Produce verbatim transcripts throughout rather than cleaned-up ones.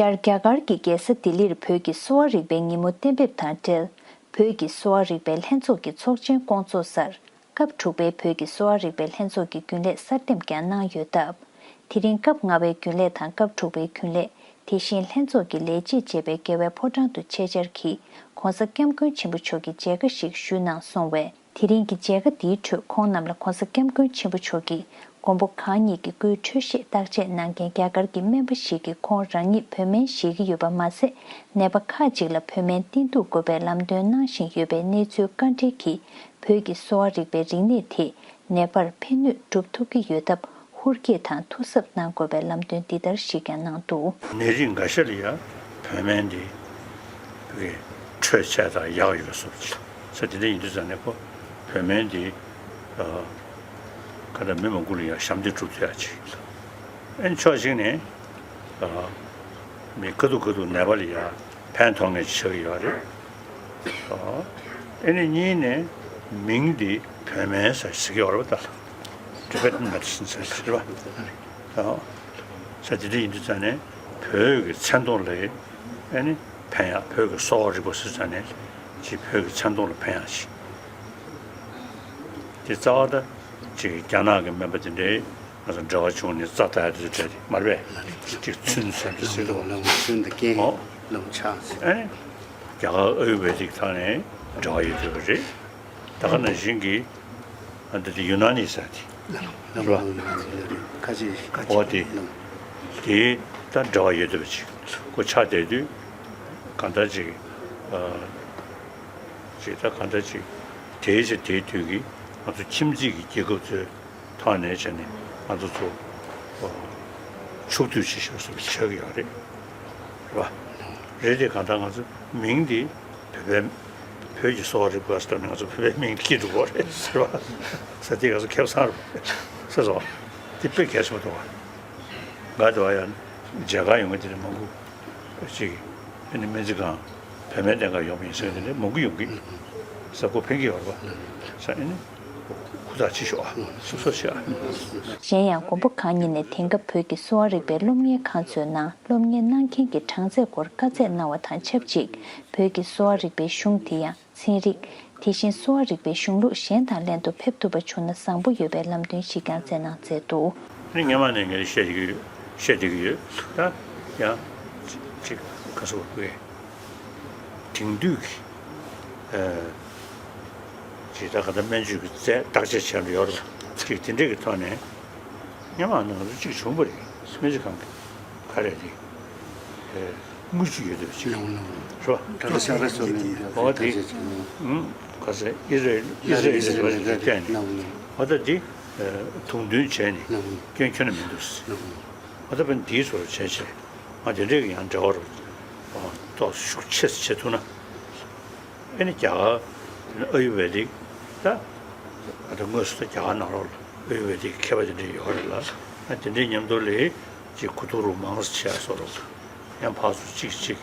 ཡར་རྒྱ་གར་གྱི་རྒྱལ་ས་ལྡི་ལིར་བོད་ཀྱི་གསོ་བ་རིག་པའི་ཉིན་མོ་གཏན་འབེབས་དང་འབྲེལ། བོད་ཀྱི་གསོ་བ་རིག་པའི་ལྷན་ཚོགས་ཀྱི་ཚོགས་ཆེན་བསྐོང་ཚོགས་སར། སྐབས་དྲུག་པའི་བོད་ཀྱི་གསོ་བ་རིག་པའི་ལྷན་ཚོགས་ཀྱི་རྒྱུན་ལས་གསར་འདེམས་ཀྱང་གནང་ཡོད་སྟབས། དེ་རིང་སྐབས་ལྔ་པའི་རྒྱུན་ལས་དང་སྐབས་དྲུག་པའི་རྒྱུན་ལས། དེ་བཞིན་ལྷན་ཚོགས་ཀྱི་ལས་བྱེད་བཅས་པའི་རྒྱལ་བའི་ཕོ་བྲང་དུ་ཆེད་བཅར་གྱིས་༧གོང་ས་༧སྐྱབས་མགོན་ཆེན་པོ་མཆོག་གི་མཇལ་ཁ་ཞིག་ཞུས་གནང་སོང་བས། དེ་རིང་གི་མཇལ་ཁ་འདིའི་ཁྲོད་ཁོང་རྣམས་ལ་༧གོང་ས་༧སྐྱབས་མགོན་ཆེན་པོ་མཆོག་གིས་མགོན་པོ་གང་ཉིད་ཀྱི་སྐུའི་འཕྲོད་བཞེས་བརྟག་དཔྱད་གནང་མཁན་རྒྱ་གར་གྱི་སྨན་པ་ཞིག་གིས་ཁོང་རང་ཉིད་བོད་སྨན་བཞེས་ཀྱི་ཡོད་པ་མ་ཟད། ནད་པ་ཁག་ཅིག་ལ་བོད་སྨན་བསྟེན་གཏུག་དགོས་པའི་ལམ་སྟོན་གནང་བཞིན་ཡོད་པའི་གནས་ཚུལ་བཀའ་འདྲི་གིས། བོད་ཀྱི་གསོ་བ་རིག་པའི་རིག་གནས་དེ་ནད་པར་ཕན་ནུས་སྒྲུབ་ཐུབ་ཀྱི་ཡོད་སྟབས། ཧུར་སྐྱེད་དང་ཐུགས་གཟབ་གནང་དགོས་པའི་ལམ་སྟོན་འདི་ལྟར་ཞིག་ཀྱང་གནང་འདུག། ནད་རིགས་འགའ་ཤས་ལ་ཡང་བོད་སྨན་འདི་བོད་ཀྱི་འཕྲོད་ཆས་དང་ཡག་ཡོད་སོ་ཟེར་དེ་འདྲ་ཡིན་དུས་ཙང་ནས་ཁོ་བོད་སྨན་འདི་ཨ་ག་ད་མི་མང་པོ་ལ་ཡང་ཞབས་འདེགས་སྒྲུབ་ཐུབ་ཡག་ཅིག་ཨ་ནི་ཕྱོགས་གཅིག་ནས་ཨ་མི་དཀའ་སྡུག་དཀའ་སྡུག་ནད་པ་ལ་ཡང་ཕན་ཐོགས་མཁན་ཅིག་ཆགས་ཀྱི་ཡོད་རེད། ཨ་ནི་གཉིས་ནས་མིང་འདི་བོད་སྨན་ཟེར་ཟེར་གྱི་ཡོད་རེད་པ། ད་Tibetan medicine ཟེར་ཟེར་བ། ཨ་ཟེར་དེ་འདྲ་ཡིན་དུས་ཙང་ནས་བོད་ཀྱི་མཚན་མཐོང་ལ་ཨ་ནི་ཕན་ཡག་བོད་ཀྱི་གསོ་བ་རིག་པ་ཟེར་ཙང་ནས་ཅིག་བོད་ཀྱི་མཚན་མཐོང་ལ་ཕན་ཡག་ཅིག་དེ་རྩ་བ་ད་ཅིག་རྒྱ་ནག་གི་སྨན་པ་དེ་འདྲའི་ང་ཚོ་འབྲེལ་བ་བྱུང་ནས་རྩ་དར་དེ་འདྲ་དེ་མ་རེད་པས། ཅིག་ཚུན་ཟེར་འདྲ་ཟེར་གི་འདུག། ལམ་ཚུན་དུ་རྐྱེན་ཨོ་ལམ་ཆགས་ཟེར། ཨ་ནི་རྒྱ་གར་ཨ་ཡུར་བེ་དིག་ཐོག་ནས་འབྲེལ་བ་ཡོད་བསྡད་པ་རེད། ད་ག་ནང་བཞིན་གྱི་ཨ་འདི་དེ་ཡུ་ན་ནི་ཟེར་དེ་རེད་པ། ཁ་ཅིག་ཁ་ཅིག་ཨོ་དེ་དེ་ད་འབྲེལ་བ་ཡོད་བསྡད་པ་ཅིག་ཁོ་ཆགས་བསྡད་དུས་གང་ལྟར་ཅིག་ཨ་ཅིག་ད་གང་ལྟར་ཅིག་དེའི་ཆ་དེའི་དུས་ཀྱི་ང་ཚོ་ཁྱིམ་མཚེས་ཀྱི་རྒྱལ་ཁབ་ཚོའི་ཐོག་ནས་བྱས་ནས་ང་ཚོ་ཚོ་ཕྱོགས་བསྡུས་བྱེད་ཤོག་ཟེར་བ་ཆགས་ཀྱི་ཡོད་རེད། རེད་པ། རེད་དེ་གང་ལྟར་ང་ཚོ་མིང་འདི་བོད་པའི་བོད་ཀྱི་གསོ་བ་རིག་པ་ཟེར་ནས་ང་ཚོ་བོད་པའི་མིང་འདི་སྐྱེས་འགྲོ་གི་རེད་ཟེར་བ་ཟེར་དེ་ང་ཚོ་ཁེ་བཟང་རེད་ཟེར་སོང་། དེ་དཔེ་གལ་ཆེན་པོ་འདུག་བ། ང་དེ་བ་ཡང་མཇལ་ཁ་ཡོང་གི་དེ་ནས་མང་པོ་ཅིག་ཨ་ནི་སྨན་རྩིས་ཁང་བོད་སྨན་ལྡན་ཁང་ཡོང་བ་ཡིན་ཟེར་གི་དེ་འདྲ་མང་པོ་ཡོང་གི་ཟེར་ཁོ་ཕན་གི་ཡོད་རེད་པ་ཟེར། ཨ་ནི་ཧུར་ཐག་བྱེད་ཤོག་ཨ། སོ་སོ་བྱེད་ཨ། གཞན་ཡང་མགོན་པོ་གང་ཉིད་ནས་དེང་སྐབས་བོད་ཀྱི་གསོ་བ་རིག་པའི་སློབ་གཉེར་ཁང་ཚོའི་ནང་སློབ་གཉེར་གནང་མཁན་གྱི་གྲངས་ཚད་སྐོར་བཀའ་སྩལ་གནང་བ་དང་ཆབས་ཅིག་བོད་ཀྱི་གསོ་བ་རིག་པའི་གཞུང་དེ་ཡང་ཚན་རིག་དེ་བཞིན་གསོ་བ་རིག་པའི་གཞུང་ལུགས་གཞན་དང་ལྷན་དུ་ཕེབས་ཐུབ་པ་བྱུང་ན་བཟང་པོ་ཡོད་པའི་ལམ་སྟོན་ཞིག་ཀྱང་སྩལ་གནང་མཛད་འདུག། ཨ་ནི་སྔོན་མ་ནས་ངས་བཤད་ཀྱི་ཡོད། བཤད་བསྡད་ཀྱི་ཡོད། ད་ཡང་ཅིག་ག་ཟེར་དགོས་རེད། དེང་དུས་ཀྱི་ཨ་ཅིག་ད་ག་ད་སྨན་བཅོས་ཀྱི་རྩལ་བརྟག་དཔྱད་བྱས་ནས་ཡོད་རེད། ཅིག་དེ་འདྲས་ཀྱི་ཐོག་ནས་སྔོན་མ་ནང་ལ་ཅིག་བྱུང་བ་རེད། སྨན་རྩིས་ཁང་གི་ག་རེ་རེད། ཨེ་དངུལ་ཅིག་ཡོད་འདུག་ཅིག་ལོང་ལོང་རེད་པ། ད་ལྟ་ཤ་ར་སོ་ནས་འོ་དེ་ཨུམ་ག་ཟེར་ཨི་རེ་ཨི་རེ་ལི་ཟེར་བ་ཞིག་བལྟས་ནས་འོ་ད་དེ་དུང་འདོན་བྱས་ནས་སྐྱོན་ཁྱོན་ནས་མི་འདུག། འོ་ད་པ་འདིའི་ཚོར་བྱས་བྱས་ང་དེ་འདྲས་ཀྱི་ཡང་འབྲེལ་བ་རུ་ཏོག་ཤུགས་ཆེ་ཙམ་བྱེད་ཐུབ་ན། ཨ་ནི་རྒྱ་གར་ཨ་ཡུར་བེ་དིག་ད་ད་དངོས་སུ་ད་རྒྱ་གར་ནང་ལོགས་ལ་ཨ་ཡུར་བེ་དིག་མཁས་པ་དེ་འདྲ་ཡོད་རེད་ལ། ཨ་དེ་འདྲའི་མཉམ་དུ་ལས་ཅིག་གོ་བསྡུར་མང་ཙམ་བྱས་སོ་རོགས། ཡང་ཕར་ཚུར་གཅིག་གཅིག་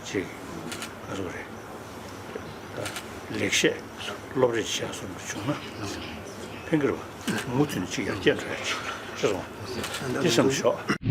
གཅིག་ག་ཚོད་རེད། ལེགས་བཤད་སློབ་རེས་བྱས་སོ་བྱུང་ན་ཕན་གྱི་རེད་པ། མུ་མཐུད་ནས་ཅིག་ཡར་རྒྱས་འགྲོ་ཡ་ཅིག་ཅེས་གསུངས། འདི་སེམས་ཤོག།